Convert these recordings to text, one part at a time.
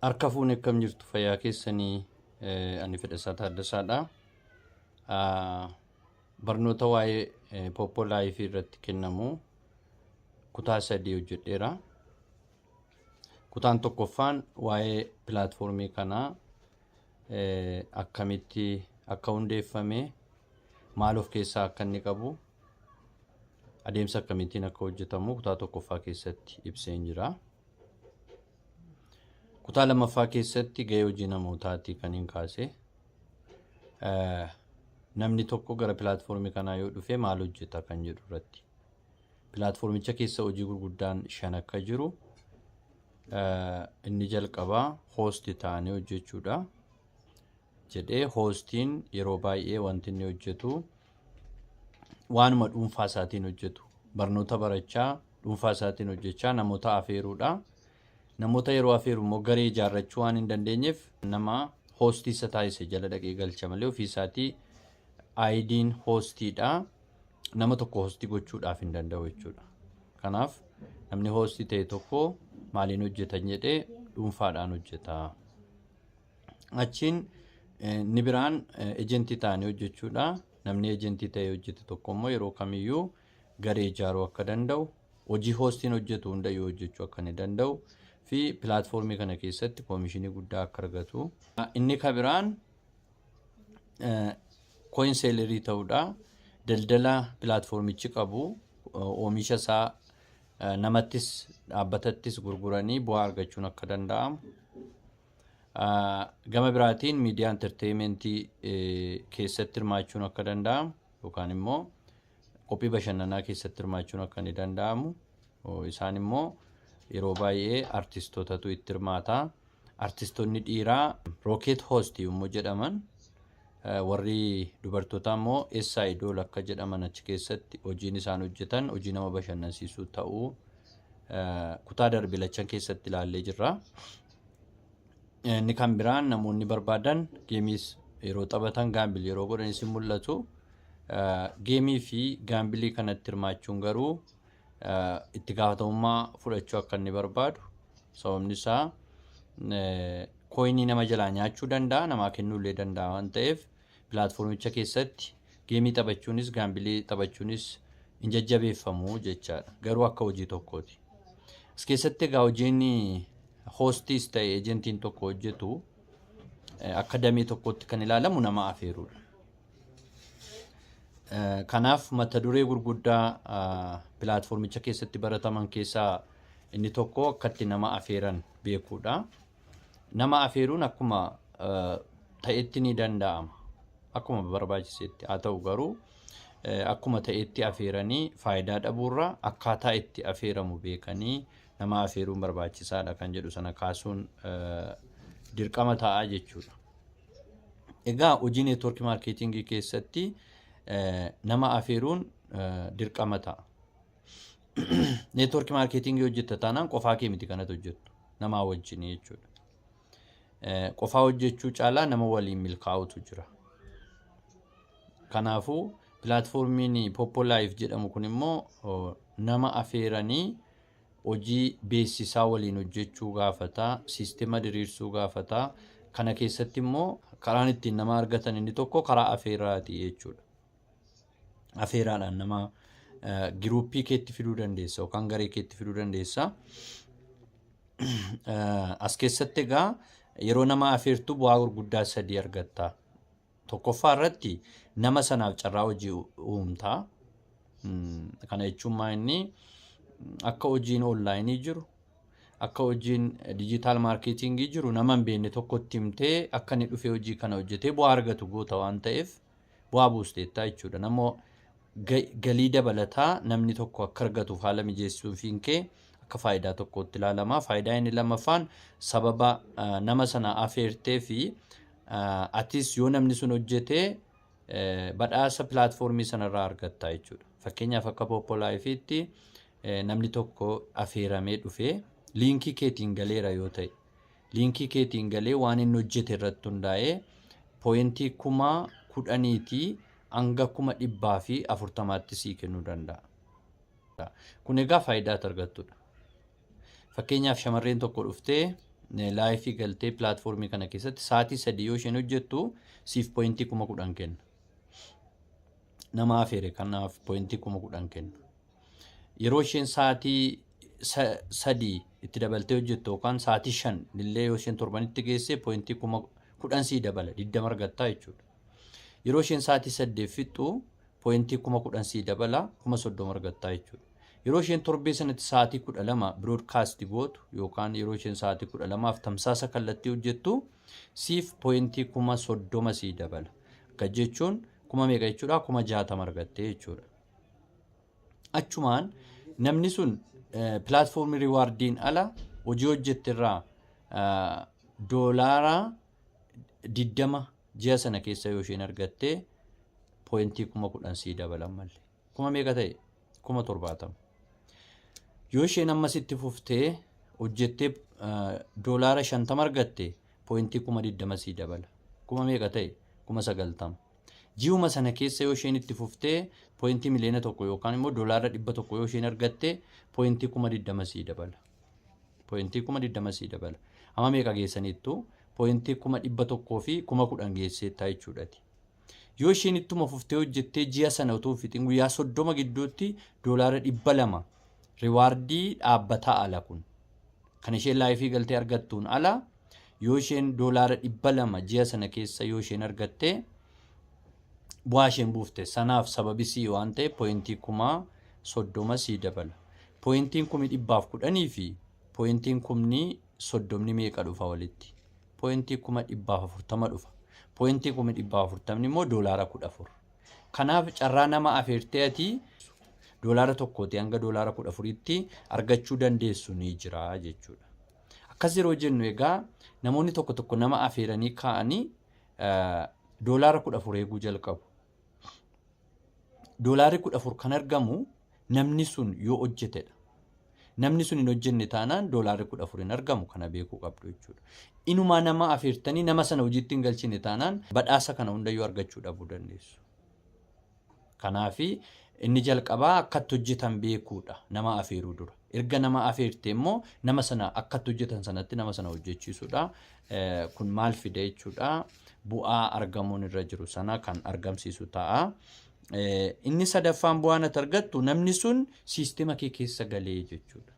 Harka fuune, akkam jirtu? Fayyaa keessanii? Ani Fedhasaa Taaddasaadha. Barnoota waa'ee Poppo Life irratti kennamu kutaa sadii hojjedheera. Kutaan tokkoffaan waa'ee pilaatfoormii kanaa, akkamitti akka hundeeffame, maal of keessaa akka inni qabu, adeemsa akkamittiin akka hojjetamu kutaa tokkoffaa keessatti ibseen jira. Kutaa lammaffaa keessatti gahee hojii namootaati kan hin kaase. Namni tokko gara pilaatfoormii kanaa yoo dhufe maal hojjeta kan jedhu irratti. Pilaatfoormicha keessa hojii gurguddaan shan akka jiru, inni jalqabaa host ta'anii hojjechuudha. Jedhee, hostiin yeroo baay'ee wanti inni hojjetu waanuma dhuunfaa isaatiin hojjetu. Barnoota barachaa, dhuunfaa isaatiin hojjechaa namoota afeeruudha. Namoota yeroo afeeru immoo garee ijaarrachuu waan hin dandeenyeef nama hostii isa taasise jala dhaqee galcha malee ofii isaatii IDn hostiidha. Nama tokko hostii gochuudhaaf hin danda'u jechuudha. Kanaaf namni hostii ta'e tokko maaliin hojjetan jedhee, dhuunfaadhaan hojjeta. Achiin inni biraan ejentii ta'anii hojjechuudha. Namni ejentii ta'ee hojjete tokko immoo yeroo kamiyyuu garee ijaaruu akka danda'u, hojii hostiin hojjetu hundayyuu hojjechuu akka inni danda'u fi pilaatfoormii kana keessatti koomishinii guddaa akka argatu. Inni kan biraan coin sellerii ta'uudha. Daldala pilaatfoormichi qabu, oomisha isaa namattis dhaabbatattis gurguranii bu'aa argachuun akka danda'amu. Gama biraatiin miidiyaa entertainmentii keessatti hirmaachuun akka danda'amu yookaan immoo qophii bashannanaa keessatti hirmaachuun akka inni danda'amu. Isaan immoo yeroo baay'ee artistootatu itti hirmaata. Artistoonni dhiiraa Rocket Host yommuu jedhaman, warri dubartootaa immoo S Idol akka jedhaman, achi keessatti hojiin isaan hojjetan hojii nama bashannansiisuu ta'uu kutaa darbe lachan keessatti ilaallee jirra. Inni kan biraan namoonni barbaadan gameiis yeroo taphatan, gamble yeroo godhanis hin mul'atu. Gameii fi gambleii kanatti hirmaachuun garuu itti gaafatamummaa fudhachuu akka inni barbaadu, sababni isaa coinii nama jalaa nyaachuu danda'a, namaa kennuu illee danda'a waan ta'eef, pilaatfoormicha keessatti gameii taphachuunis gambleii taphachuunis hin jajjabeeffamu jechaadha. Garuu akka hojii tokkooti. As keessatti egaa hojiin hostiis ta'e ejentiin tokko hojjetu akka damee tokkotti kan ilaalamu nama afeeruudha. Kanaaf mata duree gurguddaa pilaatfoormicha keessatti barataman keessaa inni tokko akkatti nama afeeran beekuudha. Nama afeeruun akkuma ta'etti ni danda'ama. Akkuma barbaachisetti haa ta'u, garuu akkuma ta'etti afeeranii faayidaa dhabuurra akkaataa itti afeeramu beekanii nama afeeruun barbaachisaadha kan jedhu sana kaasuun dirqama ta'a jechuudha. Egaa hojii network marketingii keessatti nama afeeruun dirqama ta'a. Network marketingii hojjetta taanaan qofaa kee miti kanatu hojjettu, namaa wajjin jechuudha. Qofaa hojjechuu caalaa nama waliin milkaa'utu jira. Kanaafuu pilaatfoormiin Poppo Life jedhamu kun immoo nama afeeranii hojii beeksisaa waliin hojjechuu gaafata, siistema diriirsuu gaafata. Kana keessatti immoo karaan ittiin nama argatan inni tokko karaa afeeraati jechuudha. Afeeraadhaan nama groupii keetti fiduu dandeessa yookaan garee keetti fiduu dandeessa. As keessatti egaa yeroo nama afeertu bu'aa gurguddaa sadii argatta. Tokkoffaa irratti nama sanaaf carraa hojii uumtaa. Kana jechuun maa inni, akka hojiin onlineii jiru, akka hojiin digital marketingii jiru nama hin beekne tokkotti himtee akka inni dhufee hojii kana hojjetee bu'aa argatu goota waan ta'eef bu'aa buusteettaa jechuudha. Namoo galii dabalataa namni tokko akka argatuuf haala mijeessuufiin kee akka faayidaa tokkootti ilaalama. Faayidaa inni lammaffaan sababa nama sana afeertee fi atis yoo namni sun hojjete badhaasa pilaatfoormii sanarraa argatta jechuudha. Fakkeenyaaf akka Poppo Lifeitti namni tokko afeeramee dhufee linkii keetiin galeera yoo ta'e, linkii keetiin galee waan inni hojjete irratti hundaa'ee pointii 10,000tii hanga 140,000tti sii kennuu danda'a. Kun egaa faayidaa ati argattudha. Fakkeenyaaf shamarreen tokko dhuftee live galtee platformii kana keessatti sa'aatii 3 yoo isheen hojjettu siif pointii 10,000 kenna. Nama afeere kanaaf pointii 10,000 kenna. Yeroo isheen sa'aatii 3 itti dabaltee hojjettu yookaan sa'aatii 5 illee yoo isheen torbanitti geesse pointii 10,000 sii dabala, 20 argattaa jechuudha. Yeroo isheen sa'aatii 8 fixxu pointii 10,000 sii dabala, 30,000 argattaa jechuudha. Yeroo isheen torbee sanatti sa'aatii 12 broadcast gootu yookaan yeroo isheen sa'aatii 12f tamsaasa kallattii hojjettu siif pointii 30,000 sii dabala. Akka jechuun kuma meeqa jechuudha? 60,000 argattee jechuudha. Achumaan namni sun platformii rewardiin ala hojii hojjette irraa $20 ji'a sana keessa yoo isheen argatte pointii 10,000 sii dabalan malee. Kuma meeqa ta'e? 70,000. Yoo isheen ammas itti fuftee hojjettee $50 argatte pointii 20,000 sii dabala. Kuma meeqa ta'e? 90,000. Ji'uma sana keessa yoo isheen itti fuftee pointii 1,000,000 yookaan immoo $100 yoo isheen argatte pointii 20,000 sii dabala. Pointii 20,000 sii dabala. Amma meeqa geessaniittu? Pointii 110,000 geesseettaa jechuudhaati. Yoo isheen ittuma fuftee hojjettee ji'a sana utuu hin fixin guyyaa 30 gidduutti $200 rewardii dhaabbataa ala kun. Kan isheen live galtee argattuun ala yoo isheen $200 ji'a sana keessa yoo isheen argatte bu'aa isheen buufte sanaaf sababi sii waan ta'e pointii 30,000 sii dabala. Pointiin 110,000 fi pointiin 30,000 meeqa dhufa walitti? Pointii 400,000 dhufa. Pointii 440,000 immoo $14. Kanaaf carraa nama afeertee ati $1tii hanga $14tti argachuu dandeessu ni jira jechuudha. Akkas yeroo jennu egaa namoonni tokko tokko nama afeeranii kaa'anii $14 eeguu jalqabu. $14 kan argamu namni sun yoo hojjetedha. Namni sun hin hojjenne taanaan $14 hin argamu, kana beekuu qabdu jechuudha. Inumaa nama afeertanii nama sana hojiitti hin galchine taanaan badhaasa kana hundayyuu argachuu dhabuu dandeessu. Kanaafi inni jalqabaa akkatti hojjetan beekuudha nama afeeruu dura. Erga nama afeerte immoo nama sana akkatti hojjetan sanatti nama sana hojjechiisuudha. Kun maal fida jechuudha? Bu'aa argamuun irra jiru sana kan argamsiisu ta'a. Inni sadaffaan bu'aan ati argattu namni sun siistema kee keessa galee jechuudha.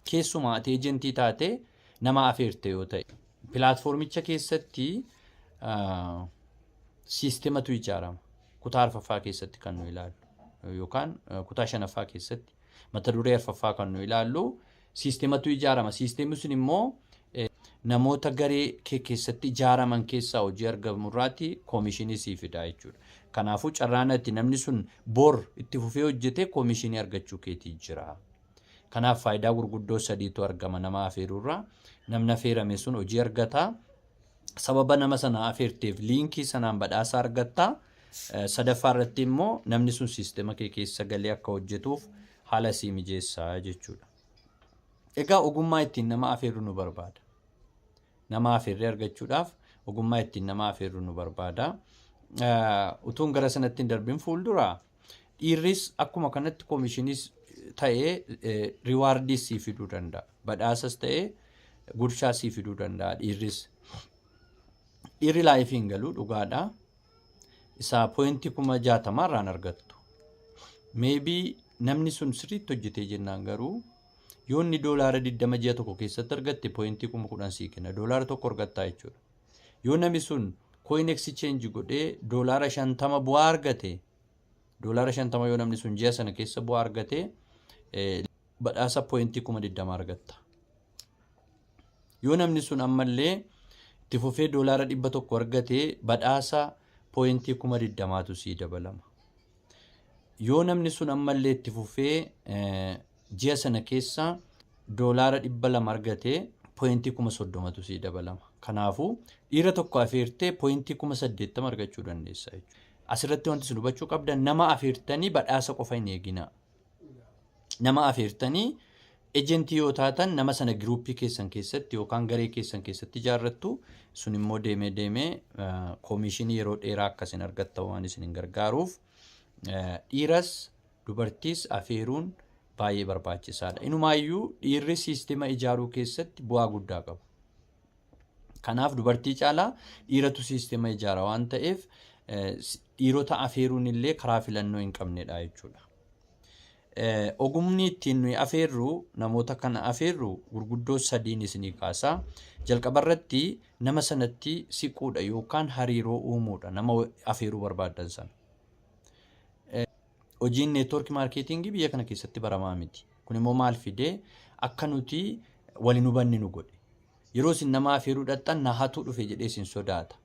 Keessumaa ati agentii taate nama afeerte yoo ta'e. Platformicha keessatti siistematu ijaarama. Kutaa arfaffaa keessatti kan nu ilaallu yookaan kutaa shanaffaa keessatti mata duree arfaffaa kan nu ilaallu siistematu ijaarama. Siistemni sun immoo namoota garee kee keessatti ijaaraman keessaa hojii argamu irraati koomishinii sii fidaa jechuudha. Kanaafuu carraan ati namni sun bor itti fufee hojjetee koomishinii argachuu keetii jira. Kanaaf faayidaa gurguddoo sadiitu argama nama afeeruurraa. Namni afeerame sun hojii argata. Sababa nama sana afeerteef linkii sanaan badhaasa argatta. Sadaffaa irratti immoo namni sun siistema kee keessa galee akka hojjetuuf haala sii mijeessaa jechuudha. Egaa ogummaa ittiin nama afeerru nu barbaada. Nama afeerree argachuudhaaf ogummaa ittiin nama afeerru nu barbaada. Utuun gara sanatti hin darbin fuuldura dhiirris akkuma kanatti koomishiniis ta'ee rewardiis sii fiduu danda'a. Badhaasas ta'ee gurshaa sii fiduu danda'a dhiirris. Dhiirri live hin galu dhugaadha. Isaa pointii 60,000 irraan argattu. Maybe namni sun sirriitti hojjetee jennaan garuu yoo inni $20 ji'a tokko keessatti argatte pointii 10,000 sii kenna. $1 argattaa jechuudha. Yoo namni sun coin exchange godhee $50 bu'aa argate, $50 yoo namni sun ji'a sana keessa bu'aa argate, badhaasa pointii 20,000 argatta. Yoo namni sun ammallee itti fufee $100 argate badhaasa pointii 20,000tu sii dabalama. Yoo namni sun ammallee itti fufee ji'a sana keessa $200 argate pointii 30,000tu sii dabalama. Kanaafuu dhiira tokko afeertee pointii 80,000 argachuu dandeessa jechuudha. Asirratti wanti isin hubachuu qabdan, nama afeertanii badhaasa qofa hin eeginaa. Nama afeertanii agentii yoo taatan nama sana groupii keessan keessatti yookaan garee keessan keessatti ijaarrattu, sun immoo deemee deemee koomishinii yeroo dheeraa akka isin argattan waan isin hin gargaaruuf dhiiras dubartiis afeeruun baay'ee barbaachisaadha. Inumaayyuu dhiirri siistima ijaaruu keessatti bu'aa guddaa qabu. Kanaaf dubartii caalaa dhiiratu siistema ijaara waan ta'eef dhiirota afeeruun illee karaa filannoo hin qabnedha jechuudha. Ogumni ittiin nuyi afeerru, namoota kana afeerru, gurguddoo sadiin isinii kaasa. Jalqaba irratti nama sanatti siquudha yookaan hariiroo uumuudha nama afeeruu barbaaddan sana. Hojiin network marketingii biyya kana keessatti baramaa miti. Kun immoo maal fidee? Akka nuti wal hin hubanne nu godhe. Yeroo isin nama afeeruu dhaqxan na hatuu dhufe jedhee isin sodaata.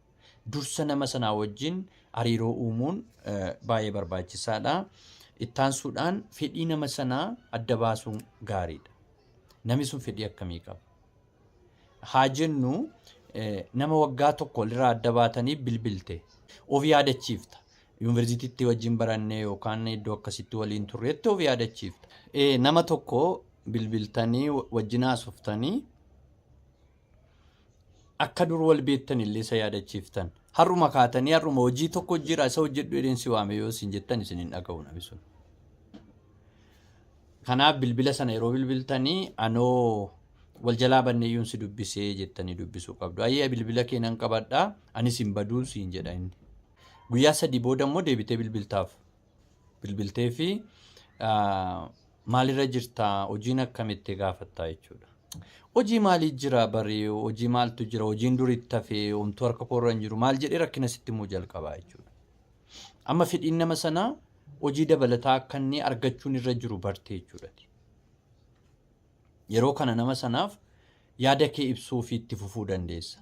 Dursa nama sanaa wajjin hariiroo uumuun baay'ee barbaachisaadha. Ittaansuudhaan fedhii nama sanaa adda baasuun gaariidha. Namni sun fedhii akkamii qaba? Haa jennu, nama waggaa tokko walirraa adda baatanii bilbilte. Of yaadachiifta. Yuunivarsiitiitti wajjin barannee yookaan iddoo akkasitti waliin turreetti of yaadachiifta. Nama tokko bilbiltanii wajjin haasoftanii akka dur wal beektan illee isa yaadachiiftan. Har'uma kaatanii har'uma hojii tokko jira, isa hojjedhu jedheen si waame yoo isin jettan isin hin dhaga'u namni sun. Kanaaf bilbila sana yeroo bilbiltanii anoo wal jalaa banneeyyuun si dubbisee jettanii dubbisuu qabdu. Ayyee, bilbila kee nan qabadhaa, anis hin baduu siin jedha inni. Guyyaa 3 booda immoo deebitee bilbiltaaf. Bilbiltee fi maalirra jirtaa, hojiin akkamitti gaafattaa jechuudha. Hojii maalii jira barii, hojii maaltu jira, hojiin duritti hafee homtuu harka koorra hin jiru maal jedhee rakkina sitti immoo jalqabaa jechuudha. Amma fedhiin nama sanaa hojii dabalataa akka inni argachuun irra jiru bartee jechuudha. Yeroo kana nama sanaaf yaada kee ibsuu fi itti fufuu dandeessa.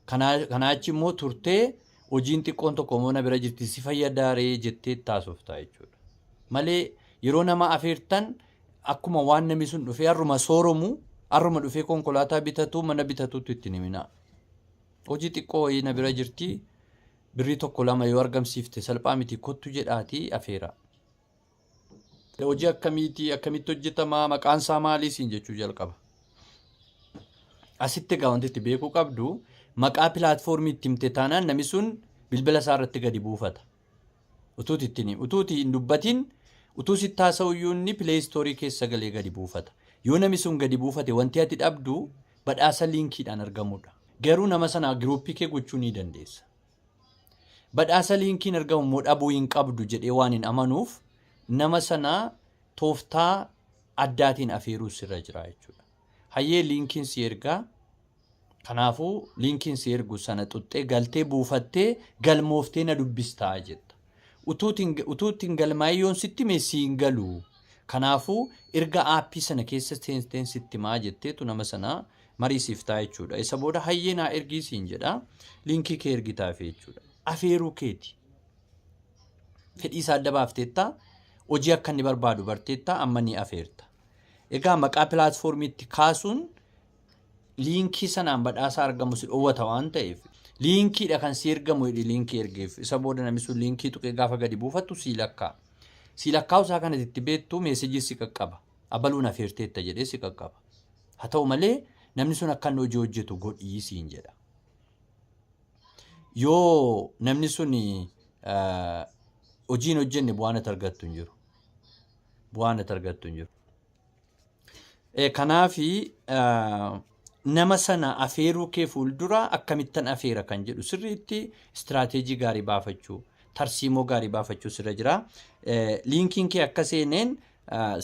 Kanaa achi immoo turtee hojiin xiqqoon tokko immoo na bira jirti, si fayyadaaree jettee taasoftaa jechuudha. Malee yeroo nama afeertan akkuma waan namni sun dhufee har'uma sooromu, har'uma dhufee konkolaataa bitatu, mana bitatuutu itti himinaa. Hojii xiqqoo wayii na bira jirti, birrii tokko lama yoo argamsiifte salphaa miti, kottu jedhaatii afeera. Hojii akkamiiti, akkamitti hojjetama, maqaan isaa maalii siin jechuu jalqaba. Asitti egaa wanti itti beekuu qabdu, maqaa pilaatfoormii itti himte taanaan namni sun bilbila isaa irratti gadi buufata. Utuuti ittiin utuuti hin dubbatin, utuu sitti haasa'u iyyuu inni Play Storeii keessa galee gadi buufata. Yoo namni sun gadi buufate wanti ati dhabdu badhaasa liinkiidhaan argamudha. Garuu nama sana giruuppii kee gochuu ni dandeessa. Badhaasa liinkiin argamu immoo dhabuu hin qabdu jedhee waan hin amanuuf nama sana tooftaa addaatiin afeeruu sirra jira jechuudha. Hayyee, liinkiin si ergaa. Kanaafuu liinkiin si ergu sana xuxxee galtee buufattee galmooftee na dubbistaa jetta. Utuu ittiin galmaa'ee yoon sitti hime si hin galu. Kanaafuu erga aappii sana keessa seenteen sitti himaa jetteetu nama sana mariisiiftaa jechuudha. Isa booda hayyee, naa ergii siin jedha. Liinkii kee ergitaafi jechuudha. Afeeruu keeti. Fedhii isaa adda baafteetta. Hojii akka inni barbaadu barteetta, amma ni afeerta. Egaa maqaa pilaatfoormiitti kaasuun liinkii sanaan badhaasa argamu si dhowwata waan ta'eef, liinkiidha kan si ergamu jedhi liinkii ergeef. Isa booda namni sun liinkii tuqee gaafa gadi buufatu sii lakkaa. Sii lakkaa'u isaa kanatti itti beektu meesejii si qaqqaba. Abaluun afeerteetta jedhee si qaqqaba. Haa ta'u malee namni sun akka inni hojii hojjetu godhii siin jedha. Yoo namni sun hojii hin hojjenne bu'aan ati argattu hin jiru. Bu'aan ati argattu hin jiru. Kanaafi nama sana afeeruu kee fuuldura akkamittan afeera kan jedhu sirriitti istiraateejii gaarii baafachuu, tarsiimoo gaarii baafachuu sirra jira. Liinkiin kee akka seeneen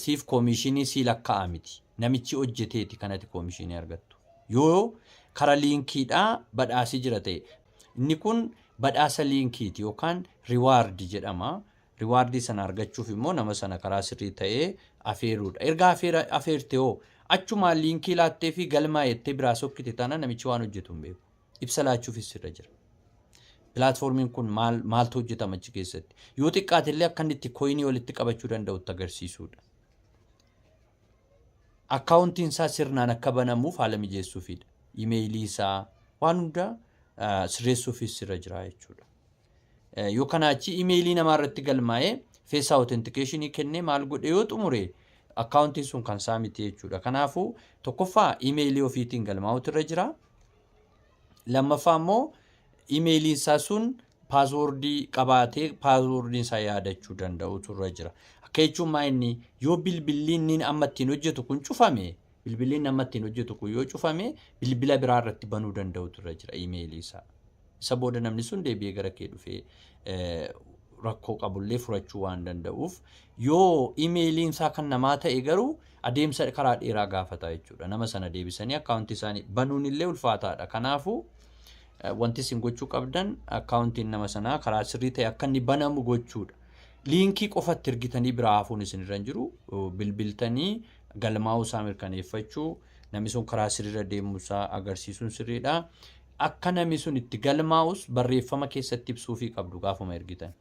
siif koomishinii sii lakkaa'a miti. Namichi hojjeteeti kanati koomishinii argattu. Yoo kara liinkiidhaa badhaasii jira ta'e, inni kun badhaasa liinkiiti yookaan reward jedhama. Riwaardii sana argachuuf immoo nama sana karaa sirrii ta'ee afeeruudha. Erga afeerte hoo, achumaan liinkii laattee fi galmaa jettee biraa sokkite taanaan namichi waan hojjetu hin beeku. Ibsa laachuufis sirra jira. Pilaatfoormiin kun maal maaltu hojjetama achi keessatti? Yoo xiqqaate illee akka inni itti koyinii walitti qabachuu danda'utti agarsiisuudha. Akkaawuntiin isaa sirnaan akka banamuuf haala mijeessuufidha. Imeeyilii isaa waan hunda sirreessuufis sirra jira jechuudha. Yoo kanaa achi imeeyilii namaa irratti galmaa'ee face authentication kennee maal godhe yoo xumure akkaawuntiin sun kan isaa miti jechuudha. Kanaafuu tokkoffaa imeeyilii ofiitiin galmaa'utu irra jira. Lammaffaa immoo imeeyiliin isaa sun paaswoordii qabaatee paaswoordiin isaa yaadachuu danda'utu irra jira. Akka jechuun maa inni yoo bilbilli inni amma ittiin hojjetu kun cufame, Bilbilli nama ittiin hojjetu kun yoo cufame bilbila biraa irratti banuu danda'utu irra jira iimeelii isaa. Isa booda namni sun deebi'ee gara kee dhufee rakkoo qabullee furachuu waan danda'uuf yoo iimeeliin isaa kan namaa ta'e garuu adeemsa karaa dheeraa gaafata jechuudha. Nama sana deebisanii akkaawuntii isaanii banuun illee ulfaataadha. Kanaafuu wanti isin gochuu qabdan akkaawuntiin nama sanaa karaa sirrii ta'e akka inni banamu gochuudha. Liinkii qofatti ergitanii biraa hafuun isin irra hin jiru. Bilbiltanii galmaa'uu isaa mirkaneeffachuu, namni sun karaa sirriirra deemuu isaa agarsiisuun sirriidha. Akka namni sun itti galmaa'us barreeffama keessatti ibsuufii qabdu gaafuma ergitan.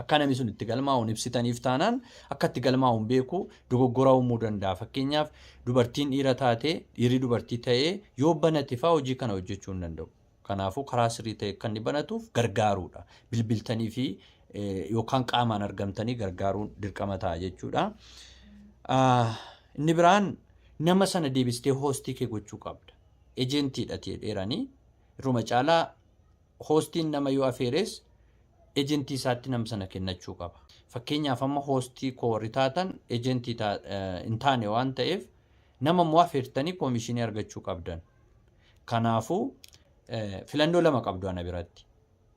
Akka namni sun itti galmaa'uun ibsitaniif taanaan akka itti galmaa'uun beeku dogoggora uumuu danda'a. Fakkeenyaaf dubartiin dhiira taate dhiirri dubartii ta'ee yoo banate fa'aa hojii kana hojjechuu hin danda'u. Kanaafuu karaa sirrii ta'e akka inni banatuuf gargaaruudha. Bilbiltanii fi yookaan qaamaan argamtanii gargaaruun dirqama ta'a jechuudha. Inni biraan nama sana deebistee hoostii kee gochuu qabda. Ejentiidha jedheeranii irruma caalaa hoostiin nama yoo afeeres ejentii isaatti nama sana kennachuu qaba. Fakkeenyaaf amma hoostii koo warri taatan ejentii hin taane waan ta'eef nama immoo afeertanii koomishinii argachuu qabdan. Kanaafuu filannoo lama qabdu ana biratti.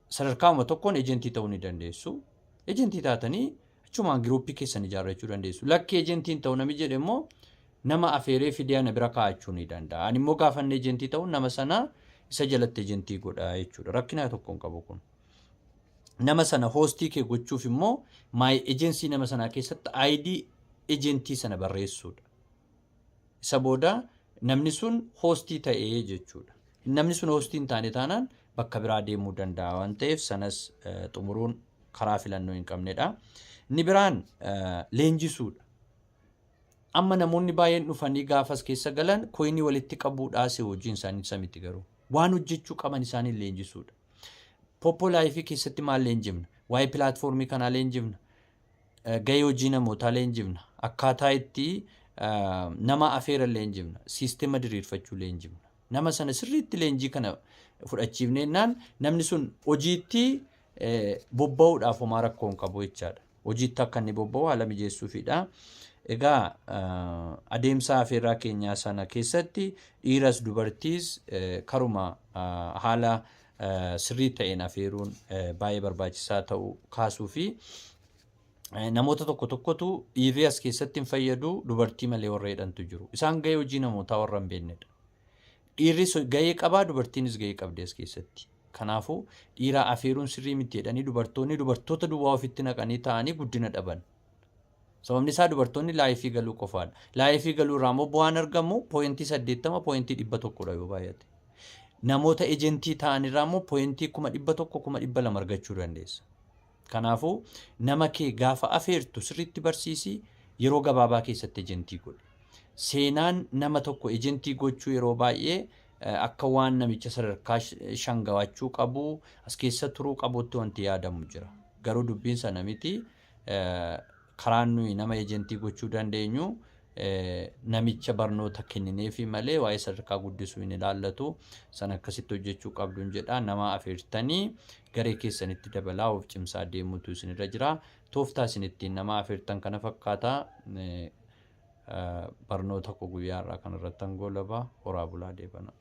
Sadarkauma tokkoon ejentii ta'uu ni dandeessu. Ejentii taatanii achumaan giruuppii keessan ijaarrachuu dandeessu. Lakki ejentiin ta'u nami jedhe immoo nama afeeree fidee ana bira kaa'achuu ni danda'a. Ani immoo gaafa inni ejentii ta'u nama sana isa jalatti ejentii godha jechuudha. Rakkina tokko hin qabu kun. Nama sana hoostii kee gochuuf immoo my ejensii nama sanaa keessatti ID ejentii sana barreessuudha. Isa booda namni sun hoostii ta'ee jechuudha. Namni sun hoostii hin taane taanaan bakka biraa deemuu danda'a waan ta'eef sanas xumuruun karaa filannoo hin qabnedha. Inni biraan leenjisuudha. Amma namoonni baay'een dhufanii gaafas keessa galan koyinii walitti qabuudhaas hojiin isaanii isa miti garuu. Waan hojjechuu qaban isaanii leenjisuudha. Poppo Laayifii keessatti maal leenjifna? Waa'ee pilaatfoormii kanaa leenjifna. Gahee hojii namootaa leenjifna. Akkaataa itti nama afeeran leenjifna. Siistema diriirfachuu leenjifna. Nama sana sirriitti leenjii kana fudhachiifneennaan namni sun hojiitti bobba'uudhaaf homaa rakkoo hin qabu jechaadha. Hojiitti akka inni bobba'u haala mijeessuufidha. Egaa adeemsa afeerraa keenyaa sana keessatti dhiiras dubartiis karuma haala sirrii ta'een afeeruun baay'ee barbaachisaa ta'uu kaasuu fi namoota tokko tokkotu dhiirri as keessatti hin fayyadu dubartii malee warra jedhantu jiru. Isaan gahee hojii namootaa warra hin beeknedha. Dhiirris gahee qabaa dubartiinis gahee qabdi as keessatti. Kanaafuu dhiiraa afeeruun sirrii miti jedhanii dubartoonni dubartoota duwwaa ofitti naqanii taa'anii guddina dhaban. Sababni isaa dubartoonni laayifii galuu qofaadha. Laayifii galuu irraa immoo bu'aan argamu pooyintii 80 pooyintii 100dha yoo baay'ate. Namoota ejentii ta'an irraa immoo pooyintii 100,000 200,000 argachuu dandeessa. Kanaafuu nama kee gaafa afeertu sirriitti barsiisi yeroo gabaabaa keessatti ejentii godhi. Seenaan nama tokko ejentii gochuu yeroo baay'ee akka waan namicha sadarkaa shangawachuu qabu as keessa turuu qabutti wanti yaadamu jira. Garuu dubbiin sana miti. Karaan nuyi nama ejentii gochuu dandeenyu namicha barnoota kennineefi malee waa'ee sadarkaa guddisuu hin ilaallatu. Sana akkasitti hojjechuu qabduun jedha. Nama afeertanii garee keessanitti dabalaa of cimsaa deemuutu isinirra jira. Tooftaa isin ittiin nama afeertan kana fakkaata. Barnoota koo guyyaa har'aa kanarrattan goolaba. Horaa bulaa deebanaa.